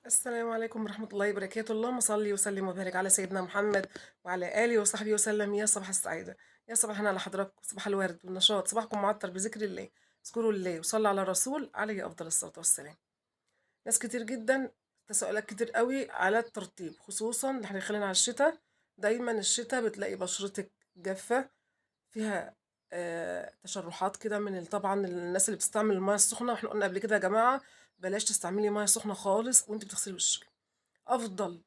السلام عليكم ورحمة الله وبركاته. اللهم صل وسلم وبارك على سيدنا محمد وعلى آله وصحبه وسلم. يا صباح السعادة، يا صباحنا على حضراتكم، صباح الورد والنشاط، صباحكم معطر بذكر الله، اذكروا الله وصلوا على الرسول عليه أفضل الصلاة والسلام. ناس كتير جدا تساؤلات كتير قوي على الترطيب، خصوصا احنا داخلين على الشتاء. دايما الشتاء بتلاقي بشرتك جافة فيها تشرحات كده من طبعا الناس اللي بتستعمل المية السخنة، واحنا قلنا قبل كده يا جماعة بلاش تستعملي مية سخنة خالص وانت بتغسلي وشك. افضل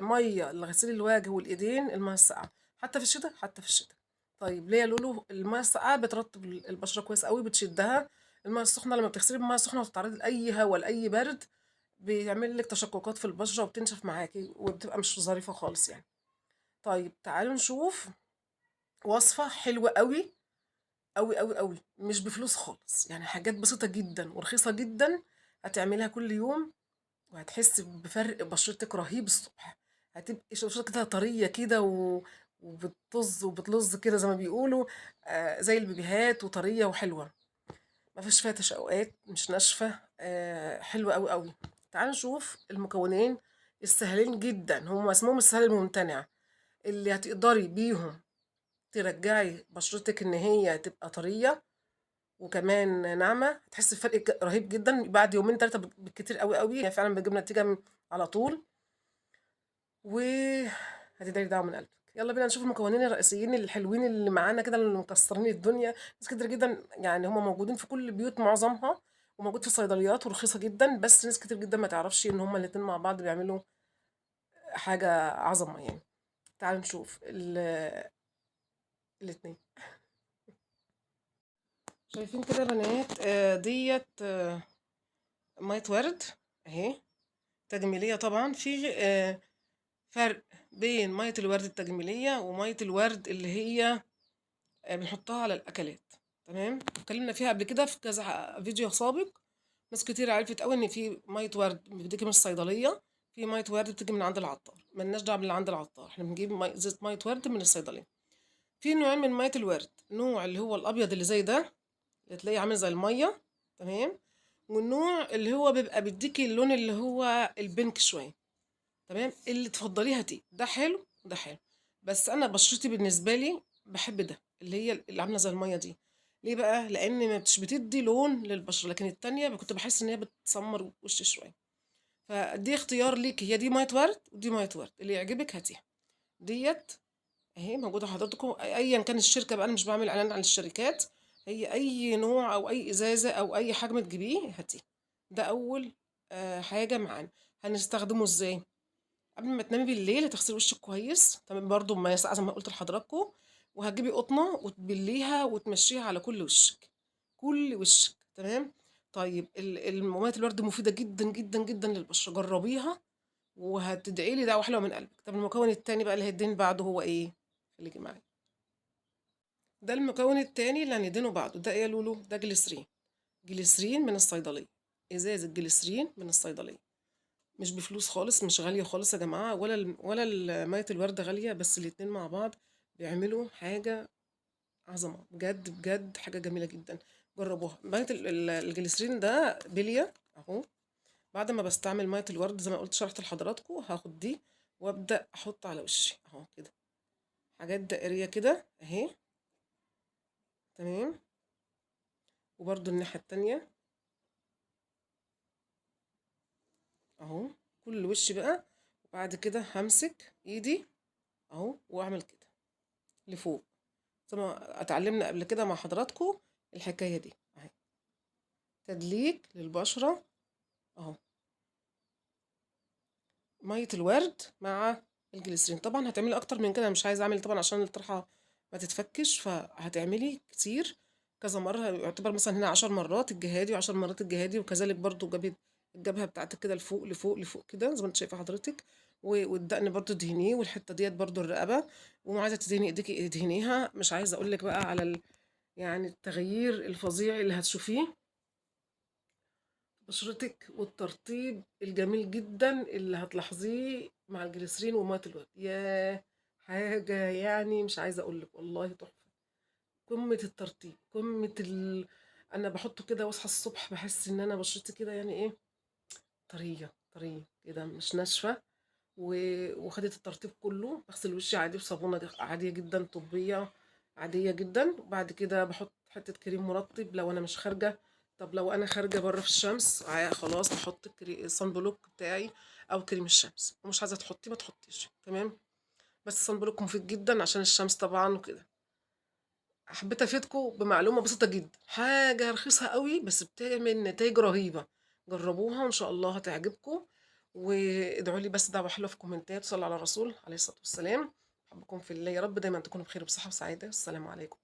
مية لغسيل الوجه والايدين المية الساقعه، حتى في الشتاء، حتى في الشتاء. طيب ليه يا لولو؟ المية الساقعه بترطب البشرة كويس قوي، بتشدها. المية السخنة لما بتغسلي بالمية السخنة وتتعرضي لاي هواء لاي برد بيعمل لك تشققات في البشرة وبتنشف معاكي وبتبقى مش ظريفة خالص يعني. طيب تعالوا نشوف وصفه حلوة قوي قوي قوي قوي، مش بفلوس خالص، يعني حاجات بسيطة جدا ورخيصه جدا، هتعملها كل يوم وهتحس بفرق بشرتك رهيب الصبح. هتبقي بشرتك كده طرية كده وبتطز وبتلظ كده زي ما بيقولوا، زي البيبيهات، وطريه وحلوه، ما فيش فيها تشققات، مش ناشفة، حلوة قوي قوي. تعالوا نشوف المكونين السهلين جدا، هم اسمهم السهل الممتنع، اللي هتقدري بيهم ترجعي بشرتك ان هي تبقى طرية وكمان ناعمة. هتحسي بفرق رهيب جدا بعد يومين ثلاثة بالكتير قوي قوي، هي فعلا بتجيب نتيجة على طول، وهتدعي دعوه من قلبك. يلا بينا نشوف المكونين الرئيسيين الحلوين اللي معانا كده، اللي مكسرين الدنيا. ناس كتير جدا يعني هم موجودين في كل البيوت معظمها، وموجود في الصيدليات ورخيصه جدا، بس ناس كتير جدا ما تعرفش ان هم الاتنين مع بعض بيعملوا حاجة عظمه يعني. تعالوا نشوف الاتنين. شايفين كده يا بنات؟ ديت مية ورد اهي، تجميليه طبعا. في فرق بين مية الورد التجميلية ومية الورد اللي هي بنحطها على الاكلات، تمام؟ اتكلمنا فيها قبل كده في كذا فيديو سابق. ناس كتير عرفت قوي ان في مية ورد بتيجي من الصيدلية، في مية ورد بتيجي من عند العطار. ملناش دعوه باللي عند العطار، احنا بنجيب زيت مية ورد من الصيدلية. في نوعين من مية الورد، نوع اللي هو الابيض اللي زي ده اللي تلاقيه عامل زي المية، تمام، والنوع اللي هو بيبقى بيديكي اللون اللي هو البنك شوية، تمام. اللي تفضليها دي، ده حلو وده حلو، بس انا بشرتي بالنسبة لي بحب ده اللي هي اللي عامله زي المية دي. ليه بقى؟ لان ما بتدي لون للبشره، لكن التانية كنت بحس ان هي بتسمر وشي شوية. فدي اختيار ليكي، هي دي مية ورد ودي مية ورد، اللي يعجبك هاتيها. ديت اهي موجودة حضراتكم، ايا كان الشركة بقى، انا مش بعمل اعلان عن الشركات، هي اي نوع او اي ازازة او اي حجم تجيبيه هاتيه. ده اول حاجة معانا. هنستخدمه ازاي؟ قبل ما تنامي بالليل هتغسلي وشك كويس، تمام، برضو بميه ساقعه زي ما قلت لحضراتكم، وهتجيبي قطنه وتبليها وتمشيها على كل وشك، كل وشك، تمام. طيب مية الورد مفيدة جدا جدا جدا للبشره، جربيها وهتدعي لي دعوه حلوة من قلبك. طب المكون التاني بقى اللي هيدين بعده هو ايه؟ خليكي معايا. ده المكون التاني اللي هندينه بعده، ده ايه يا لولو؟ ده جليسرين، جليسرين من الصيدلية، ازازة جليسرين من الصيدلية، مش بفلوس خالص، مش غالية خالص يا جماعة، ولا مية الورد غالية، بس الاتنين مع بعض بيعملوا حاجة عظمه بجد بجد، حاجة جميلة جدا، جربوها. مية الجليسرين ده بليه اهو. بعد ما بستعمل مية الورد زي ما قلت شرحت لحضراتكم، هاخد دي وابدا احط على وشي اهو كده، حاجات دائريه كده اهي، تمام. وبرده الناحية التانية اهو، كل وش بقى. وبعد كده همسك ايدي اهو واعمل كده لفوق زي ما اتعلمنا قبل كده مع حضراتكم الحكاية دي اهي، تدليك للبشره اهو، مية الورد مع الجليسرين. طبعا هتعملي اكتر من كده، مش عايزه اعمل طبعا عشان الطرحة ما تتفكش، فهتعملي كتير كذا مرة، يعتبر مثلا هنا 10 مرات الجهادي و10 مرات الجهادي، وكذلك برضو جابت الجبهة بتاعتك كده لفوق لفوق لفوق كده زي ما انت شايفه حضرتك، والدقن برضو دهنية، والحتة ديت برضو الرقبة، وعايزه تدهني ايديكي ادهنيها. مش عايزه اقول لك بقى على يعني التغيير الفظيع اللي هتشوفيه بشرتك، والترطيب الجميل جدا اللي هتلاحظيه مع الجليسرين ومية الورد. ياه حاجة يعني مش عايزه اقول لك والله تحفة، قمة الترطيب، قمة انا بحطه كده واصحى الصبح بحس ان انا بشرتي كده يعني ايه، طرية طرية كده مش ناشفة، وخدت الترطيب كله. بغسل وشي عادي بصابونه عادية جدا، طبية عادية جدا، وبعد كده بحط حتة كريم مرطب لو انا مش خارجه. طب لو انا خارجه بره في الشمس خلاص بحط ال sun block بتاعي او كريم الشمس، ومش عايزه تحطيه ما تحطيش، تمام. بس ال sun block مفيد جدا عشان الشمس طبعا وكده. حبيت افيدكم بمعلومة بسيطة جدا، حاجة رخيصة قوي بس بتعمل نتائج رهيبة. جربوها وان شاء الله هتعجبكم، وادعوا لي بس دعوه حلوة في الكومنتات. صلوا على الرسول عليه الصلاة والسلام. احبكم في الله، يا رب دايما تكونوا بخير وبصحه وسعادة. السلام عليكم.